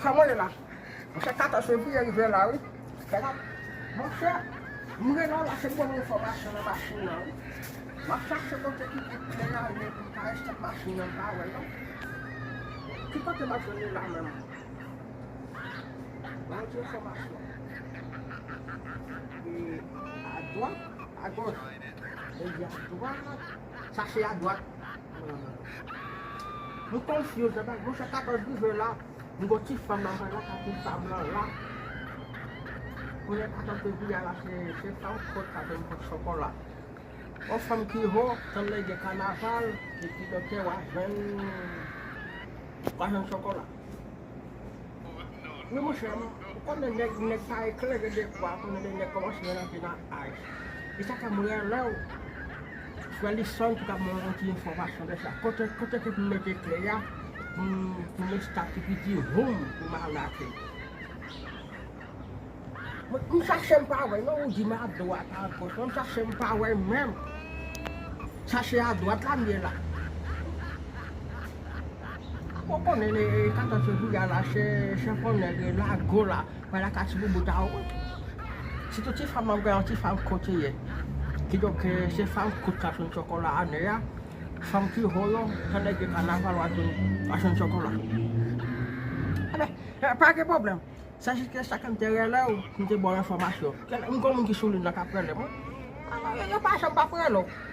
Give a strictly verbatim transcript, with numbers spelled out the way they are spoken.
Kòman ye la? Monchè, katòz fevriye rive la, wi. Fè la. Monchè, m rele w la, se pou yon enfòmasyon nan machin nan, wi. M ap chache kote ki gen kle a, men pou m ka estab machin nan, m pa wè l non. Ki kote m ap jwenn li la menm? Ban m ti enfòmasyon. E, adwat, agoch. E, adwat. Sa se adwat. M konfyouz nan bagay. Monchè, katòz rive la, m gon ti fanm nan mwen la, ka ti fanm lan la. Kounye a katòz fevriye la, se, se fanm kot ka jwenn kot chokola. Yon fanm ki ho, tann lè gen kanaval, epi doktè w a jwenn, w a jwenn chokola. Wi, monchè, ou konnen nèg, nèg pa eklere defwa, konnen lè nèg kòmanse rantre nan aj. E sa fè m rele w, frè Lison, pou ka ban mwen yon ti enfòmasyon de sa. Kote, kote ke pou m mete kle a, pou m, pou m estab ti piti voum, pou m al lave. Mwen, m chache m pa wè, non, ou di m adwat, agoch, mwen m chache m pa wè menm. Chache adwat la, m ye la. Ou konnen, e, e, katòz fevriye la, se, se fò nèg lago la, wè la ka ti boubou ta ou. Sitou ti fanm nan, yon ti fanm kot ye. Kidonk, e, se fanm kot ka jwenn chokola ane a. Fanm ki ho yo, tann lè gen kanaval, w a jwenn, w a jwenn chokola. Enben, e, pa gen pwoblèm. Se jis ke sa ke m te rele w, m te ba w enfòmasyon. Kèl, m gon moun ki sou liy nan k ap rele m, wi. A, yo, yo pa janm p ap rele w.